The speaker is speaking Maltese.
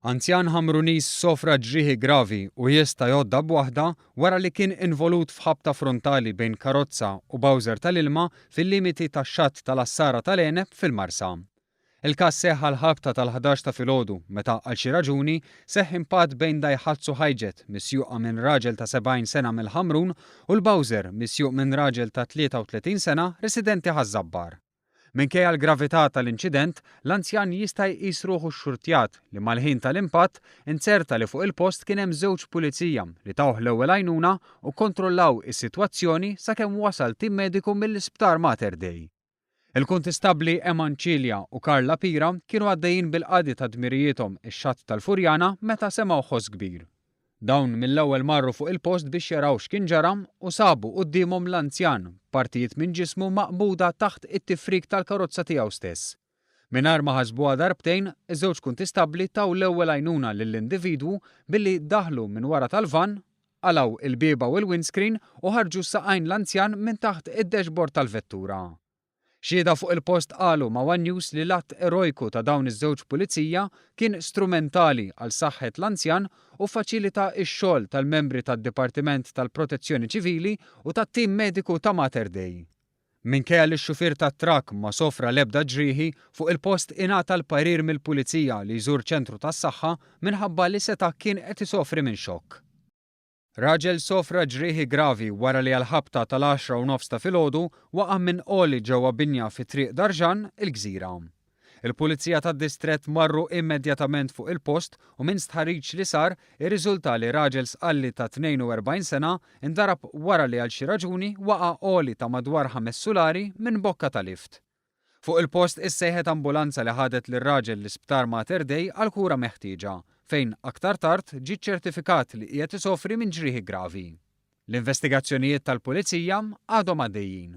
Anzjan Ħamruniż sofra ġrieħi gravi u jista' jgħoddha b'waħda wara li kien involut f'ħabta frontali bejn karozza u bowser tal-ilma fil-limiti tax-xatt tal-Għassara tal-Għeneb fil-Marsa. Il-każ seħħ għall-ħabta tal-11 ta' filgħodu meta għal xi raġuni seħħ impatt bejn Daihatsu Hijet misjuqa minn raġel ta' 70 sena mill-Ħamrun u l-bowser misjuq minn raġel ta' 33 sena residenti Ħaż-Żabbar. Minkejja l-gravità tal-inċident, l-anzjan jista' jqis ruħu xxurtjat li mal-ħin tal-impatt inzerta li fuq il-post kien hemm żewġ pulizija li tawh l-ewwel għajnuna u kkontrollaw is-sitwazzjoni sakemm wasal tim mediku mill-Isptar Mater Dei. Il-Kuntistabbli Eman Cilia u Carla Pira kienu għaddejjin bil-qadi ta' dmirijiethom ix-xatt tal-Furjana meta semgħu ħoss kbir. Dawn mill-ewwel marru fuq il-post biex jaraw x'kien ġara u sabu quddiemhom l-anzjan, b'partijiet minn ġismu maqbuda taħt it-tifrik tal-karozza tiegħu stess. Mingħajr ma ħasbuha darbtejn, iż-żewġ kuntistabbli taw l-ewwel għajnuna lill-individwu billi daħlu minn wara tal-vann, qalgħu il-bieba u l-windscreen u ħarġu saqajn l-anzjan minn taħt id-dashboard tal-vettura. Xhieda fuq il-post qalu ma' one News li l-att erojku ta' dawn iż-żewġ pulizija kien strumentali għal saħħet l-anzjan u ffaċilita x-xogħol tal-membri tad-Dipartiment tal-Protezzjoni Ċivili u tat-tim mediku ta' Mater Dei. Minkejja li x-xufier tat-trakk ma sofra l-ebda ġrieħi, fuq il-post ingħata l-parir mill-Pulizija li jżur ċentru tas-saħħa minħabba li seta' kien qed isofri minn xokk. Raġel sofra ġrieħi gravi wara li għall-ħabta tal-għaxra u nofs ta' filgħodu waqa' minn għoli ġewwa binja fi Triq Darjan, il-Gżira. Il-Pulizija tad-Distrett marru immedjatament fuq il-post u minn stħarriġ li sar irriżulta li raġel Sqalli ta' 42 sena ndarab wara li għal xi raġuni waqa' għoli ta' madwar ħames sulari minn bokka ta' lift. Fuq il-post issejħet ambulanza li ħadet lir-raġel l-Isptar Mater Dei għall-kura meħtieġa, fejn aktar tard ġie ċċertifikat li qiegħed isofri minn ġrieħi gravi. L-investigazzjonijiet tal-Pulizija għadhom għaddejjin.